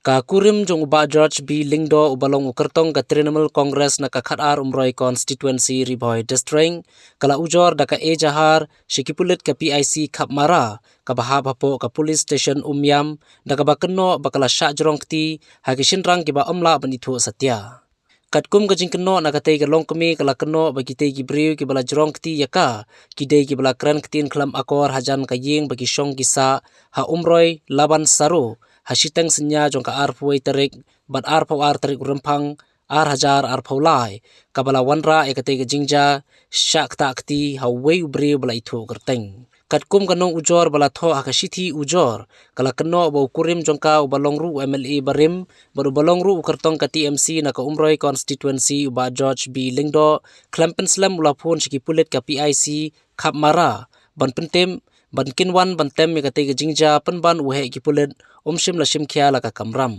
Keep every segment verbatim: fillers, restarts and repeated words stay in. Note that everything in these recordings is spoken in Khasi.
Ka kurim jong u Bah George B Lyngdoh uba long u kyrtong ka Trinamool Congress na ka khatar Umroi Constituency, Ri Bhoi District, ka la ujor da ka ejahar sha ki pulit ka P I C Khapmara, kaba hap hapoh ka Police Station Umiam, da kaba kynnoh ba ka la shah jrong kti ha ki shynrang kiba ym lah ban ithuh satia. Katkum ka jingkynnoh na katei ka longkmie, ka la kynnoh ba kitei ki briew kiba la jrong kti ïa ka ki dei kiba la kren ktien khlem akor hajan ka ïing ba ki shong ki sah ha Umroi Laban Saro ha shiteng synñia jong ka arphew wei tarik bad arphew ar tarik u Rymphang ar hajar arphew lai, kaba la wanrah ïa katei ka jingjia shah ktah kti ha uwei u briew ba la ithuh kyrteng. Katkum ka nong ujor ba la thoh ha ka shithi ujor, ka la kynnoh ba u kurim jong ka uba long ruh u M L A barim bad uba long ruh u kyrtong ka T M C na ka Umroi Constituency, u Bah George B Lyngdoh, khlem pynslem u la phone sha ki pulit ka P I C Khapmara ban pyntip, ban kin wan ban tem ïa katei ka jingjia pynban u heh ki pulit um shym la shim khia la ka kamram.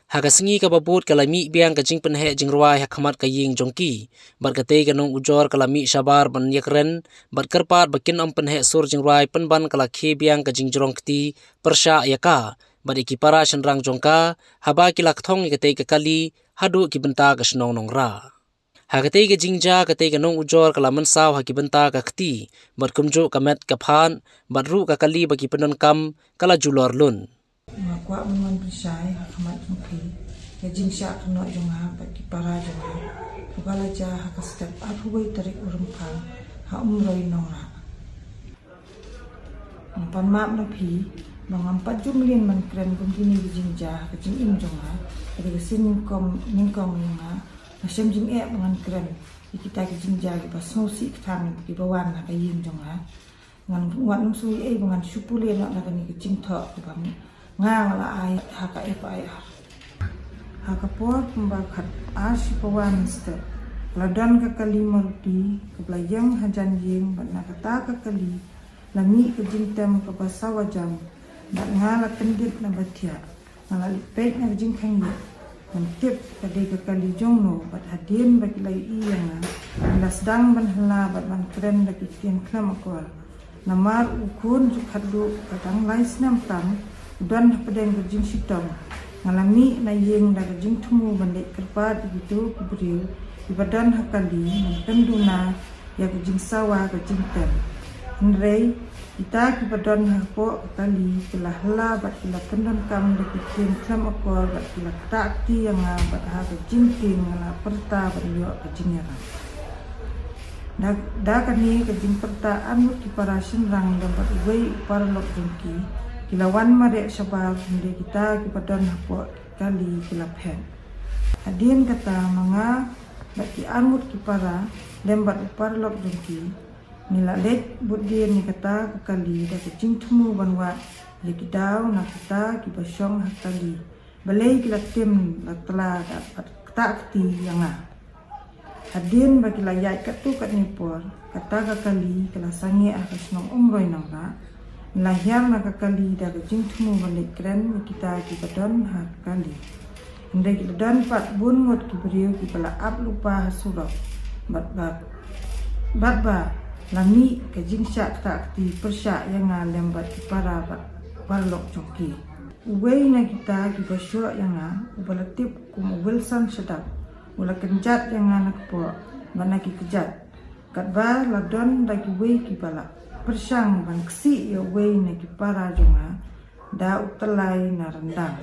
Ha ka sngi kaba bud ka la mih biang ka jingpynheh jingrwai ha khmat ka ïing jong ki. Bad katei ka nong ujor ka la mih shabar ban ïakren bad kyrpad ba kin ym pynheh sur jingrwai pynban ka la khie biang ka jingjrong kti pyrshah ïa ka bad ïa ki para shynrang jong ka, haba ki la kthong ïa katei ka kali haduh ki bynta ka shnong Nongrah. Ha katei ka jingjia katei ka nong ujor ka la mynsaw ha ki bynta ka kti bad kumjuh ka met ka phad bad ruh ka kali ba ki pyndonkam ka la julor lut. Nga kwah ban wan pynshai ha khmat jong phi ïa ka jingshah kynnoh jong nga bad ki para jong nga, kaba la jia ha ka step arphew wei tarik u Rymphang ha Umroi Nongrah. Nga pan map na phi ba ngam pat ju mlien ban kren kum kine ki jingjia ha ka jingim jong nga. Ka dei ka sien nyngkong, nyngkong ïa nga. Nga shem jingeh ba ngan kren ïa kita ki jingjia kiba sngewsih ktang kiba wan ha ka ïing jong nga. Ngan, wat nym sngew ei ei ba ngan shu pule noh na kane ka jingthoh kaba nga nga la ai ha ka F I R. Ha ka por kumba khatar shi pawa mynstep, la don ka kali Maruti kaba la ïeng hajan ïing bad na kata ka kali la mih ka jingtem kaba sawa jam bad nga la kyndit na ba thiah. Nga la leit peit na ka jingkhang ïa ban tip ka dei ka kali jong no bad hadien ba ki la ïohi ïa nga, ki la sdang ban hla bad ban kren da ki ktien khlem akor. Namar u khun ju khatduh ka dang lai snem tam u don hapdeng ka jingshitom. Nga la mih na ïing da ka jingthmu ban leit kyrpad ïa kito ki briew kiba don ha kali ban pynduna ïa ka jingsawa ka jingtem. Hynrei kita kiba don hapoh ka kali ki la hla bad ki la pyndonkam da ki ktien khlem akor bad ki la ktah kti ïa nga bad ha ka jingtieng nga la pyrta ban ïoh ka jingïarap. Da, da kane ka jingpyrta arngut ki para shynrang lem bad uwei u paralok jong ki, ki la wan mareh shabar, hynrei kita kiba don hapoh kali ki la phet. Hadien kata ma nga bad ki arngut ki para lem bad u paralok jong ki, ngi la leit bud dien ïa kata ka kali da ka jingthmu ban wad ïa ki daw na kita kiba shong ha kali. Balei ki la tim la tla da bad ktah kti ïa nga. Hadien ba ki la ïaid katto katne por, kata ka kali ka la sangeh ha ka shnong Umroi Nongrah. Ngi la hiar na ka kali da ka jingthmu ban leit kren ïa kita kiba don ha ka kali. Hynrei ki la don pat bun ngut ki briew kiba la ap lypa ha surok. Bad ba, bad ba la mih ka jingshah ktah kti pyrshah ïa nga lem bad ki para bad paralok jong ki. Uwei na kita kiba shoh ïa nga, uba la tip kum u Wilson Shadap, u la kynjat ïa nga na kpoh bad na ki kjat. Katba la don da kiwei kiba la pyrshang ban ksih ïa uwei na ki para jong nga da u tyllai na ryndang.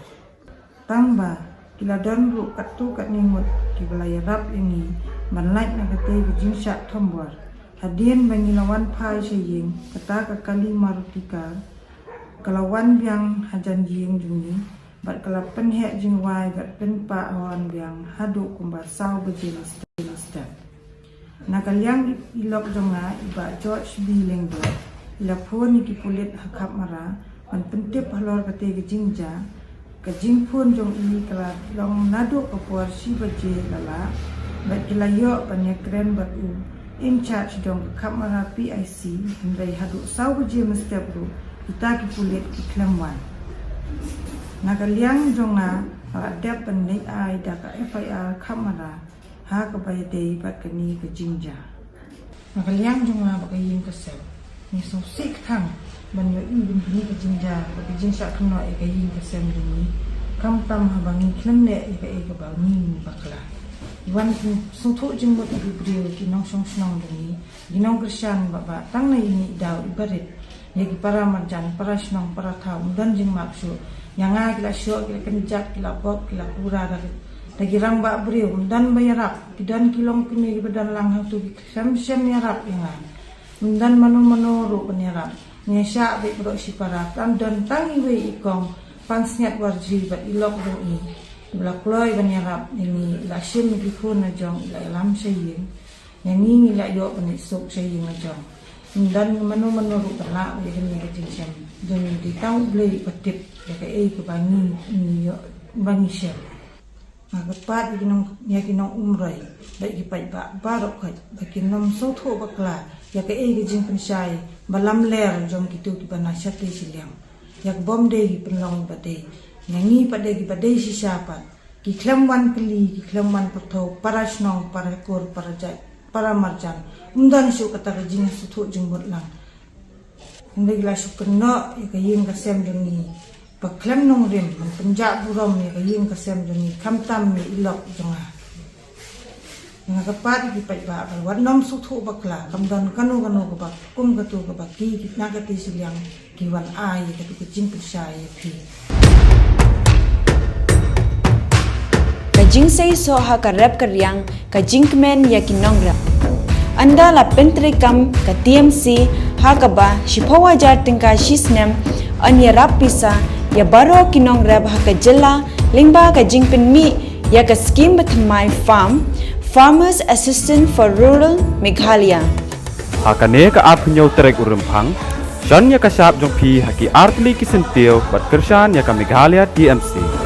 Tang ba ki la don ruh katto katne ngut kiba la ïarap ïa ngi ban lait na katei ka jingshah thombor. Hadien ba ngi la wan phai sha ïing, kata ka kali Maruti car ka la wan biang hajan ïing jong ngi bad ka la pynheh jingrwai bad pynpah horn biang haduh kumba saw baje mynstep. Na ka liang i lok jong nga i Bah George B Lyngdoh, i la phone ïa ki pulit ha Khapmara ban pyntip halor katei ka jingjia. Ka jingphone jong i ka la long naduh ka por shi baje la lah bad ki la ïoh ban ïakren bad u in charge jong ka Khapmara P I C, hynrei haduh saw baje mynstep ruh kita ki pulit ki khlem wan. Na ka liang jong nga, nga la dep ban leit ai da ka F I R Khapmara ha kaba ïadei bad kane ka jingjia. Na ka liang jong nga bad ka ïing ka sem, ngi sngewsih ktang ban ïohi bad kane ka jingjia bad ka jingshah kynnoh ïa ka ïing ka sem jong ngi. Khamtam haba ngi khlem leh ïa kaei kaba ngi bakla, wan sngewthuh jingmut ïa ki briew, ki nongshong shnong jong ngi, ki nongkyrshan, ba ba tang na ïa ngi daw iba rit ïa ki para marjan, para shnong, para thaw, ym don jingmap shuh. Ïa nga ki la shoh, ki la kynjat, ki la pop, ki la pura da ki, da ki rangbah briew, ym don ba ïarap. Ki don ki longkmie kiba don lang hangtu, ki shem shem ïarap ïa nga. Ym don mano mano ruh ban ïarap. Ngi shah beit baroh shipara, tang don tang iwei i kong Pansngiat Warji bad i lok jong i, iba la kloi ban ïarap ïa ngi, i la shim ïa ki khun la jong, i la ïalam sha ïing. Ïa ngi, ngi la ïoh ban ïasuk sha ïing la jong. Ym don mano mano ruh ba lah ïa kane ka jingshem. Jong ngi, dei tang U Blei uba tip ïa kaei kaba ngi, ngi ïoh, ba ngi shem. Nga kyrpad ïa ki nong, ïa ki nongumroi bad ïa ki paidbah baroh khoit ba kin ym sngewthuh bakla ïa kaei ka jingpynshai ba lamler jong kito kiba na shatei shiliang, ïa ka bym dei ki pynlong ba dei. Ïa ngi pat dei kiba dei shisha pat, ki khlem wan kylli, ki khlem wan pyrthew, para shnong, para kur, para jait, para marjan. Ym don shuh kata ka jingsngewthuh jingmut lang. Hynrei ki la shu kynnoh ïa ka ïing ka sem jong ngi ba khlem nongrim, ban pynjah burom ïa ka ïing ka sem jong ngi, khamtam ïa i lok jong nga. Nga kyrpad ïa ki paidbah ba wat nym sngewthuh bakla, kam don kano kano kaba kum katu kaba ki, ki na katei shiliang ki wan ai ïa katu ka jingpynshai ïa phi. Ka jingseisoh ha ka rep ka riang, ka jingkmen ïa ki nongrep. Ynda la pyntreikam ka T M C ha kaba shiphew hajar tyngka shi snem, yn ïarap pisa ïa baroh ki nongrep ha ka jylla lyngba ka jingpynmih ïa ka skhim bathymmai farm, Farmers Assistance for Rural Meghalaya. Ha kane ka arphew hynñiew tarik u Rymphang, shon ïa ka shap jong phi ha ki artylli ki syntiew bad kyrshan ïa ka Meghalaya T M C.